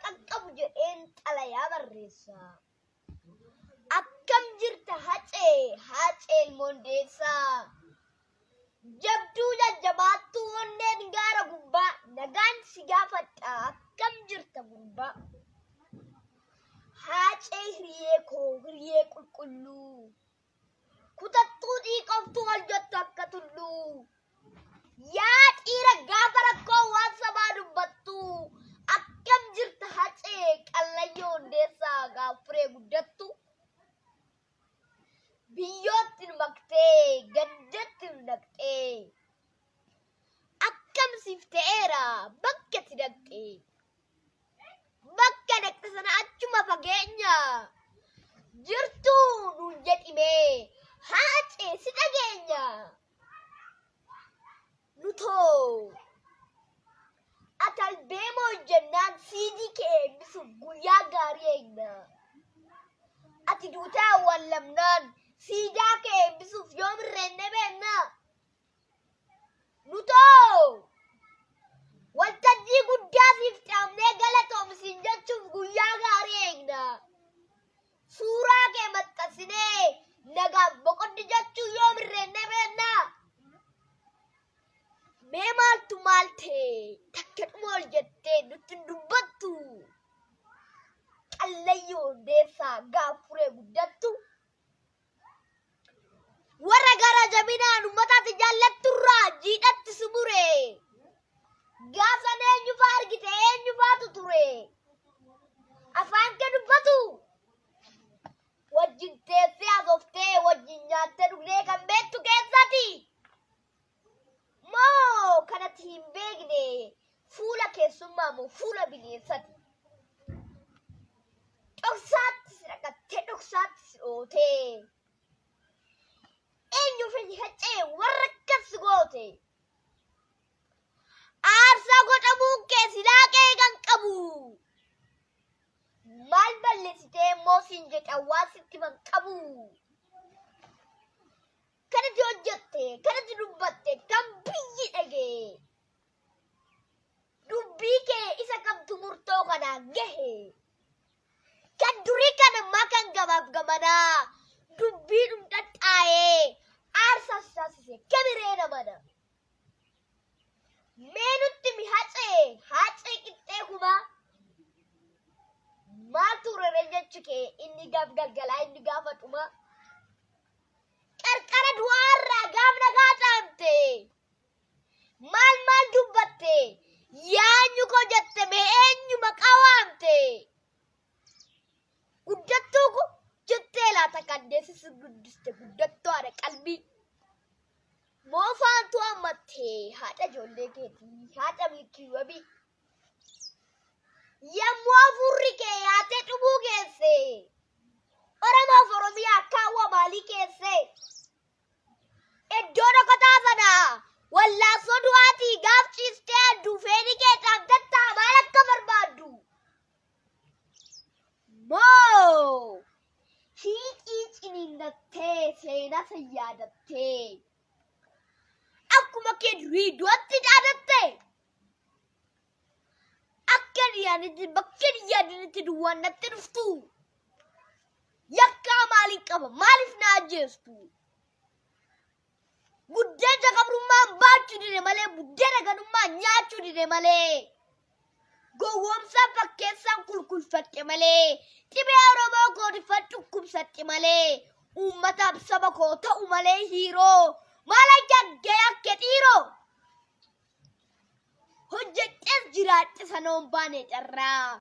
qaqqabu jedheen xalayaa barreessa. Akkam jirta Hacee, Hacee ilmoo Hundeessaa. Jabduu jajjabaattuu onneen gaara gubbaa nagaan si gaafadha akkam jirta gurbaa. Haacee hiriyee koo hiriyee qulqulluu. Kutattuu xiiqoftuu ol jettu akka tulluu. Yaa dhiira gaafa rakkoo waan sabaa dubbattu akkam jirta Hacee Qallayyoo Hundeessaa gaaffuree guddattu. Biyyootti nu maktee gandatti nu naqxee akkam siif ta'eera bakka itti dhaqxe. Bakka dhaqxe sana achuma fageenya jirtu nuun jedhimee Haacee si dhageenya. Nutoo ati albeema hojjennaan siidii kee eebbisuuf guyyaa gaarii eegna. Ati duutee awwaallamnaan siidaa kee eebbisuuf yoom irreennee beekna? Nutoo waltajjii guddaa siif dhaabnee galatoomi siin jechuuf guyyaa gaarii eegna. Suuraa kee maxxansinee nagaaf boqoddi jechuu yoom irreennee beekna? Mee maaltu maal ta'e takka dhuma ol jettee nutti hin dubbattu? Qallayyoo Hundeessaa gaaffuree guddattu. Warra gara jabinaan uummataatti jaallatturraa jiidhatti si mure. Gaafsan eenyufaa argite eenyufaatu ture? Afaan kee dubbatu. Wajjin teessee haasooftee wajjin nyaattee dhugdee kan beektu keessati. Moo kanatti hin beekne fuula keessummaa moo fuula bineensati? Dhoksaatti si dhaqattee dhoksaatti si dhootee. Eenyuuf haccee warra akkas si goote? Aarsaa godhamuun kee silaa qe'ee kan qabu. Maal balleessitee immoo siin jedha waan sitti man qabu. Kan ati hojjette, kan ati dubbatte, kan biyyi dhagee. Dubbii kee isa kamtu murtoo kanaan gahe? Kan durii kan ammaa kan gamaaf gamanaa dubbii dhumdhaxxaa'ee aarsaa si taasise kamiree namana. Mee nutti mi Hacee, Hacee qixxee kumaa. Maaltu rere jechi kee inni gaaf galgalaa inni gaafa dhumaa. Qarqara du'aarraa gaaf nagaa caamte. Maal maal dubbatte? Yaanyu koo jette mee eenyu maqaa waamte? Guddattuu koo jettee laata kan deessisu guddiste guddattuu haadha qalbii. Moofaantu hammatte haadha ijoollee keetii haadha milkii wabii. Yommuu hafuurri kee yaatee dhumuu geesse. Oromoof Oromiyaa kaawwa maalii keesse? Iddoo dhokataa sana wallaansoo du'aatii gaaf ciistee adduu feenii kee dhaabdattaa maal akka barbaaddu? Moo hiiqii ciniinnattee seenaa san yaadattee akkuma kee durii du'atti dhaadatte akka yaadanitti bakka yaadanitti duwwaan natti dhuftu yakkaa maaliin qaba maaliif na ajjeestu? Buddeena gabrummaan baachuu dide malee buddeena ganummaa nyaachuu dide malee gowwoomsaa fakkeessaan kulkulfadhe malee dhibee Oromoo koodifadhu dhukkubsadhe malee uummataaf saba koo ta'u malee hiiroo maal akka akka dhiiroo hojjedhees jiraadhe sanoon baane carraa.